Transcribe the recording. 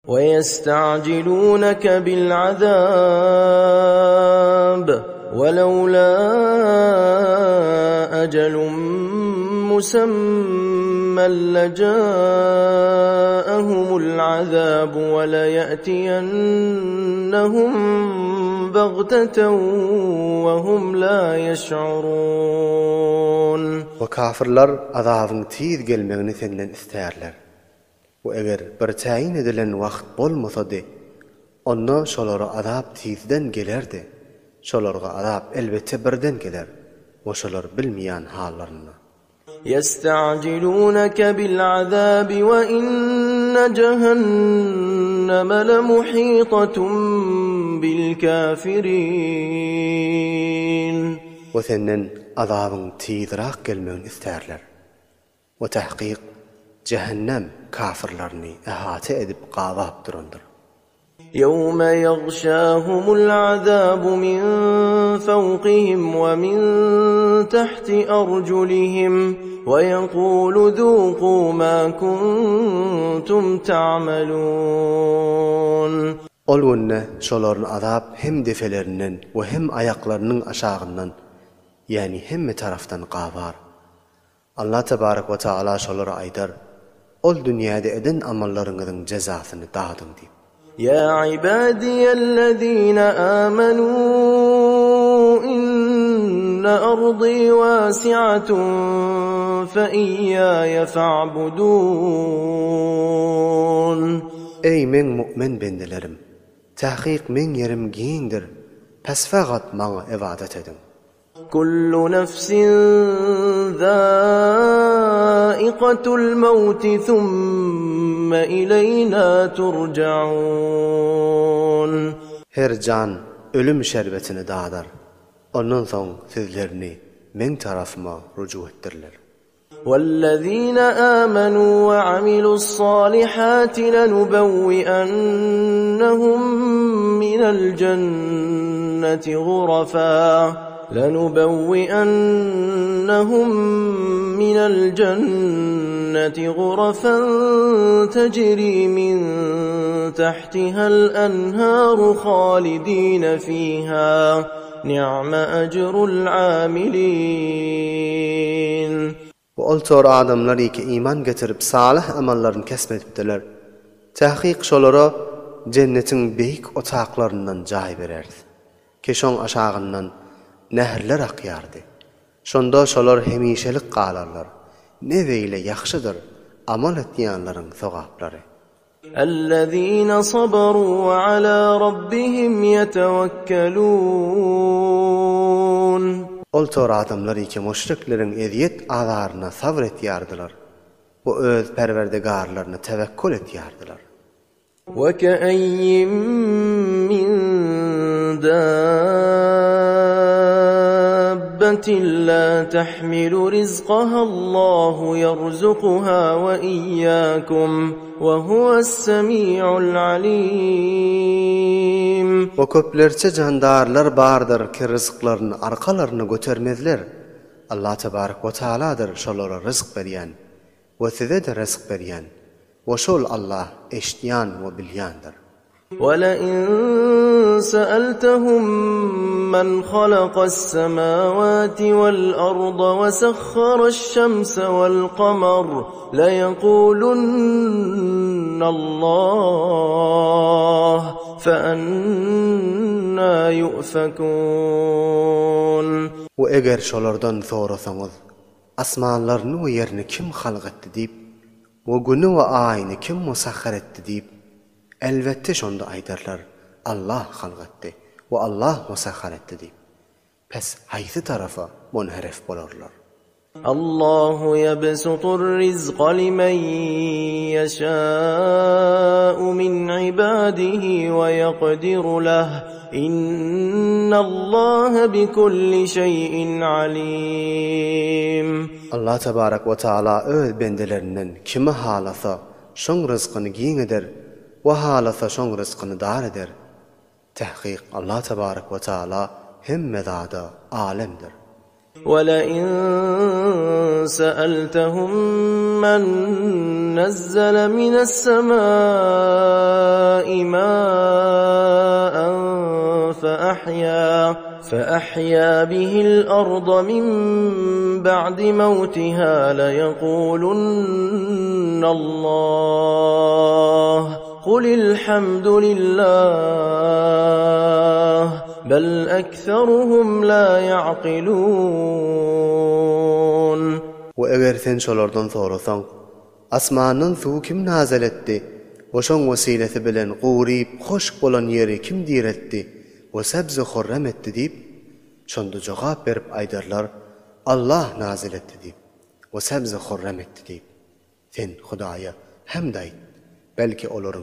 وَيَسْتَعْجِلُونَكَ بِالْعَذَابِ وَلَوْلَا أَجَلٌ مُّسَمًّى لَّجَاءَهُمُ الْعَذَابُ وَلَيَأْتِيَنَّهُم بَغْتَةً وَهُمْ لَا يَشْعُرُونَ. We kafyrlar azabyň tiz gelmegini senden islärler. We eger bir täýin edilen wagt bolmasady, onda şolara azap tizden gelerdi. Şolarga azap elbetde birden geler we şolar bilmeýän hallarynda. Ýesta'jiluneke bil-azabi we inne jehenneme lemuhitatun bil-kafirin. We senden azabyň tizrak gelmegini islärler. We tahkyk, jähennem kafyrlaryny ehata edip gabap durandyr. Ýewme ýagşahumul azabu min fawkihim we min tahti arjulihim we ýekulu zuku ma kuntum ta'malun. Ol günde şolaryny azap hem depelerinden we hem aýaklarynyň aşagyndan, ýäni hemme tarafdan gabar. Allah tebarek we taala şolara aýdar, Ol dünýäde eden amallaryňyzyň jezasyny dadyň diýip. Ýa ibadiýellezine amenuu inne ardy wasiatun fe iýýaýe fa'budun. Eý meň mu'min bendelerim! Takyk meň ýerim giňdir, pes fagat maňa ybadat ediň. Kullu nefsin zâikatul mewti thumme ileýnâ turja'ûn. Her jan ölüm şerbetini dadar, ondan soň sizlerini Meň tarapyma rujuk etdiriler. Wellezine âmenû we amilu's-sâlihâti lenubewwi'ennehum minel jenneti gurafâ lenubewwi'ennehum minel jenneti gurafan tejrî min tahtiha'l enhâru hâlidîne fîhâ Ni'me ecrul amilin. We ol tor adamlar ki iman getirip salyh amallaryny kesp edipdiler. Takyk şolara Jennetiň beýik otaklaryndan jaý bereris. Ki şoň aşagyndan nährler akýardy. Şonda şolar hemişelik galarlar. Ne beýle ýagşydyr amal etýänleriň sogaplary. Ellezine sabaru we ala rabbihim ýetewekkelun. Ol tor adamlar ki müşrikleriň ezýet azaryna sabr etýärdiler we öz Perwerdigarlaryna tewekkül etýärdiler. We ke'eýýin min dabbetin la tahmilu rizqaha Allahu ýerzukuha we iyyakum. We huwes-semi'ul alim. We köplerçe jandarlar bardyr ki ryzklaryny arkalaryna götermezler. Allah tebarek we taaladyr şolara ryzk berýän we size-de ryzk berýän. We şol Allah eşitýän we bilýändir. وَلَئِن سَأَلْتَهُم مَّنْ خَلَقَ السَّمَاوَاتِ وَالْأَرْضَ وَسَخَّرَ الشَّمْسَ وَالْقَمَرَ لَيَقُولُنَّ اللَّهُ فَأَنَّىٰ يُؤْفَكُونَ. We eger şolardan sorasaňyz, Asmanlaryny we ýerini kim halk etdi diýip, we Güni we Aýyny kim musahhar etdi diýip, Elbetde şonda aýdarlar, Allah halk etdi we Allah musahhar etdi diýip. Pes haýsy tarapa munherif bolarlar? Allahu ýebsutur rizka limen ýeşâ'u min ibâdihi we ýekdiru leh, innallaha bikulli şeý'in alîm. Allah tebarek we teala öz bendelerinden kimi halasa, Şoň ryzkyny giň eder we halasa şoň ryzkyny dar eder. Tahkyk Allah tebarek we taala hemme zada alemdir. Welein seeltehum men nezzele mines-semâi. ماءً فأحيا فأحيا به الأرض من بعد موتها ليقولن الله قل الحمد لله بل أكثرهم لا يعقلون. We eger sen şolardan sorasaň, Asmandan suwy kim nazyl etdi we şoň wesilesi bilen guryp hoşk bolan ýeri kim direltdi we sebzi horram etdi diýip, şonda jogap berip aýdarlar, Allah nazyl etdi diýip we sebzi horram etdi diýip. Sen, Hudaýa, hemd aýt, belki olaryň.